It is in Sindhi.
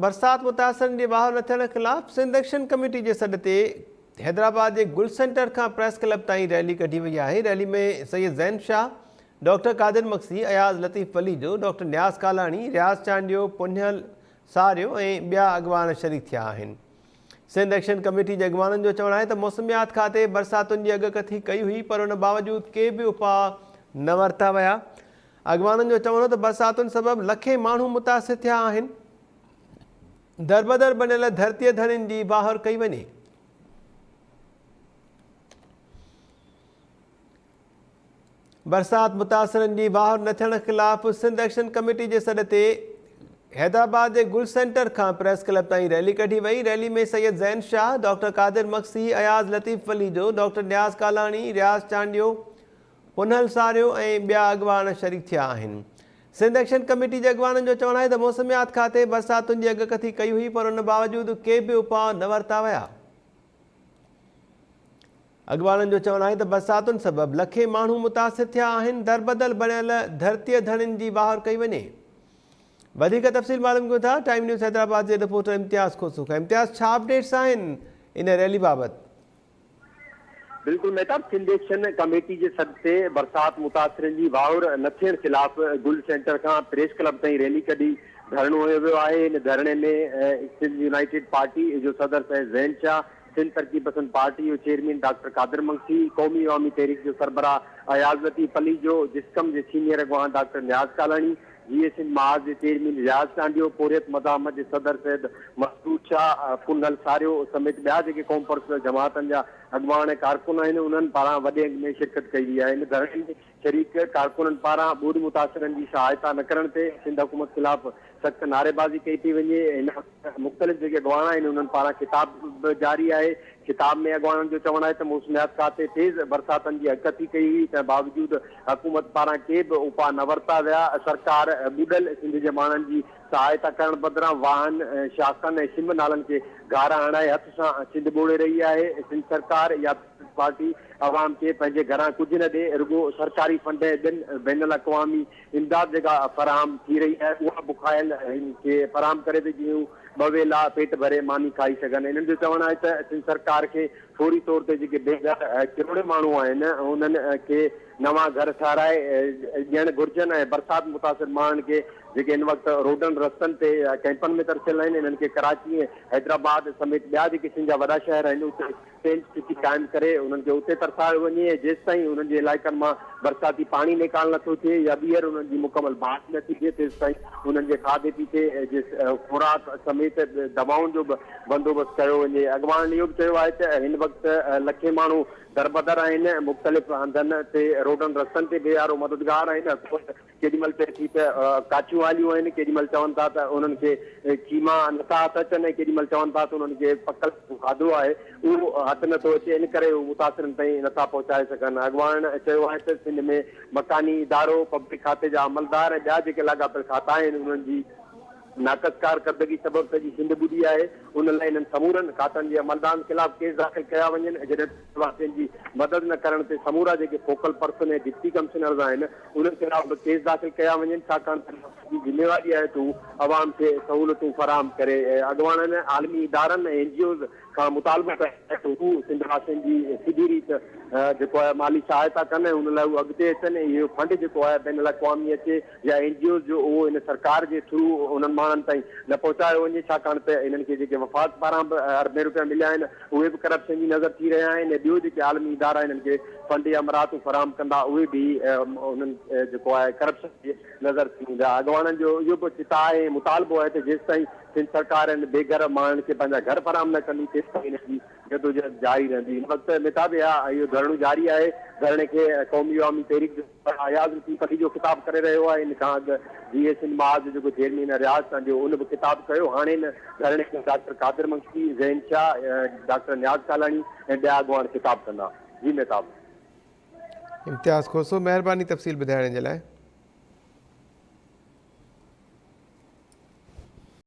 برسات متاثرن جي واهر نه ٿيڻ خلاف سنڌ ايڪشن ڪميٽي جي سڏ تي حيدرآباد جي گل سينٽر کان پريس ڪلب تائين ريلي ڪڍي وئي آهي. Rally ۾ Syed Zain Shah, doctor Qadir Magsi, Ayaz Latif Palijo, doctor Niaz Kalani, Riaz Chandio, Punhal ساريو ۽ ٻيا اڳواڻ شريڪ ٿيا آهن. سنڌ ايڪشن ڪميٽي جي اڳواڻن جو چوڻ آهي ته موسميات کاتي برساتن جي اڳڪٿي ڪئي هئي پر ان باوجود ڪي به اپاء نه ورتا ويا. اڳواڻن جو چوڻ هو ته برساتن سبب لکين ماڻهو متاثر ٿيا آهن، دربدر بڻيل ڌرتيء ڌڻين جي واهر ڪئي وڃي. برسات متاثرن جي واهر نه ٿيڻ خلاف سنڌ ايڪشن ڪميٽي جي سڏ تي حيدرآباد جي گل سينٽر کان پريس ڪلب تائين ريلي ڪڍي وئي. Rally ۾ Syed Zain Shah, doctor Qadir Magsi, Ayaz Latif Palijo, doctor Niaz Kalani, Riaz Chandio, Punhal ساريو ۽ ٻيا اڳواڻ شريڪ ٿيا آهن. سنڌ ايڪشن ڪميٽي جي اڳواڻن جو چوڻ آهي ته موسميات کاتي برساتن جي اڳڪٿي ڪئي هئي پر ان باوجود ڪي به اپاء نه ورتا ويا. اڳواڻن جو چوڻ آهي ته برساتن سبب لکين ماڻهو متاثر ٿيا آهن، دربدل بڻيل ڌرتيء ڌڻين جي واهر ڪئي وڃي. وڌيڪ تفصيل معلوم ڪيون ٿا ٽائيم نيوز حيدرآباد جي رپورٽر امتياز کوسو کان. امتياز ڇا اپڊيٽس آهن ان ريلي بابت؟ بلڪل مهتاب، سنڌ ايڪشن ڪميٽي جي سڏ تي برسات متاثرين جي واهر نه ٿيڻ خلاف گل سينٽر کان پريس ڪلب تائين ريلي ڪڍي ڌرڻو هنيو ويو آهي. ان ڌرڻي ۾ سنڌ يونائيٽيڊ پارٽي جو صدر سيد زين شاهه، سنڌ ترقي پسند پارٽي جو چيئرمين ڊاڪٽر قادر مگسي، قومي عوامي تحريڪ جو سربراهه اياز لطيف پليجو، جسقم جي سينيئر اڳواڻ ڊاڪٽر نياز ڪالاڻي، جيئي سنڌ محاذ جي چيئرمين رياض چانڊيو، پورهيت مزاحمت جي صدر سيد مسرور شاهه، پنهل ساريو سميت ٻيا جيڪي قومپرست جماعتن جا اڳواڻ ۽ ڪارڪن آهن انهن پاران وڏي انگ ۾ شرڪت ڪئي وئي آهي. ان ڌرڻي ۾ شريڪ ڪارڪنن پاران ٻوڏ متاثرن جي سهائتا نه ڪرڻ تي سنڌ حڪومت خلاف سخت نعريبازي ڪئي پئي وڃي. هن وقت مختلف جيڪي اڳواڻ آهن انهن پاران خطاب به جاري آهي. خطاب ۾ اڳواڻن جو چوڻ آهي ته موسميات کاتي تيز برساتن جي اڳڪٿي ڪئي هئي تنهن باوجود حڪومت پاران ڪي به اپاء نه ورتا ويا، سرڪار ٻڏل سنڌ جي ماڻهن جي سهائتا ڪرڻ بدران واهن، شاخن ۽ سم نالن کي گهارا هڻائي هٿ سان سنڌ ٻوڙي رهي آهي، سنڌ سرڪار يا پيپلز پارٽي عوام کي پنهنجي گهران ڪجهه نه ڏي، رڳو سرڪاري فنڊ ۽ ٻين بين الاقوامي امداد جيڪا فراهم ٿي رهي آهي اها بکايل هن کي فراهم ڪري ته جيئن هو ٻه ويلا پيٽ ڀري ماني کائي سگهن. هنن جو چوڻ آهي ته سنڌ سرڪار کي فوري طور تي جيڪي بي گهر ڪروڙين ماڻهو آهن انهن کي نوان گهر ٺهرائي ڏيڻ گهرجن ۽ برسات متاثر ماڻهن کي جيڪي هن وقت روڊن رستن تي ڪئمپن ۾ ترسيل آهن انهن کي ڪراچي ۽ حيدرآباد سميت ٻيا جيڪي سنڌ جا وڏا شهر آهن اتي ٽينٽ سٽي قائم ڪري انهن کي اتي ترسايو وڃي ۽ جيستائين انهن جي علائقن مان برساتي پاڻي نيڪال نٿو ٿئي يا ٻيهر انهن جي مڪمل بحالي نٿي ٿئي تيستائين انهن جي کاڌي پيتي جي خوراڪ سميت دوائن جو به بندوبست ڪيو وڃي. اڳواڻن اهو به چيو آهي ته هن وقت لکين ماڻهو دربدر آهن، مختلف هنڌن تي روڊن رستن تي بي يارو مددگار آهن، حڪومت ڪيڏي مهل چئي ٿي ته ڪاٺيون آليون آهن، ڪيڏي مهل چون ٿا ته انهن کي قيما نٿا هٿ اچن ۽ ڪيڏي مهل چون ٿا ته انهن کي پڪل جيڪو کاڌو آهي اهو هٿ نٿو اچي ان ڪري هو متاثرن تائين نٿا پهچائي سگهن. اڳواڻن چيو آهي ته سنڌ ۾ مڪاني ادارو، پبلڪ کاتي جا عملدار ۽ ٻيا جيڪي لاڳاپيل کاتا آهن انهن جي ناقص ڪارڪردگي سبب سڄي سنڌ ٻڏي آهي، ان لاء انهن سمورن کاتن جي عملدارن خلاف ڪيس داخل ڪيا وڃن، جڏهن ته واقعن جي مدد نه ڪرڻ تي سمورا جيڪي فوڪل پرسن ۽ ڊپٽي ڪمشنرز آهن انهن خلاف به ڪيس داخل ڪيا وڃن، ڇاڪاڻ ته رياست جي ذميواري آهي ته هو عوام کي سهولتون فراهم ڪري. اڳواڻن عالمي ادارن ۽ اين جي اوز کان مطالبو ڪيو آهي ته هو سنڌ واسين جي سڌي ريت جيڪو آهي مالي سهائتا ڪن ۽ ان لاء هو اڳتي اچن ۽ اهو فنڊ جيڪو آهي بين الاقوامي اچي يا اين جي اوز جو اهو هن سرڪار جي ٿرو انهن ماڻهن تائين نه پهچايو وڃي ڇاڪاڻ ته انهن کي جيڪي وفاق پاران به اربين روپيا مليا آهن اهي به ڪرپشن جي نظر ٿي رهيا آهن ۽ ٻيو جيڪي عالمي ادارا انهن کي فنڊ يا مراعتون فراهم ڪندا اهي به انهن جيڪو آهي ڪرپشن جي نظر ٿي ايندا. اڳواڻن جو اهو به چتاء ۽ مطالبو آهي ته جيستائين سنڌ سرڪار انهن بي گهر ماڻهن کي پنهنجا گهر فراهم نه ڪندي تيستائين انهن جي جدوجهد جاري رهندي. هن وقت ميتا به اهو ڌرڻو جاري آهي ڌرڻي کي قومي عوامي تحريڪ جو اياز لطيف علي جو خطاب ڪري رهيو آهي، ان کان اڳ جي اي سنڌ محاذ جو جيڪو چيئرمين آهي رياض چانڊيو ان به خطاب ڪيو، هاڻي ان ڌرڻي کي ڊاڪٽر قادر مگسي، زين شاهه، ڊاڪٽر نياز ڪالاڻي ۽ ٻيا اڳواڻ خطاب ڪندا. جي مهتاب. امتياز کوسو مهرباني تفصيل ٻڌائڻ جي لاء.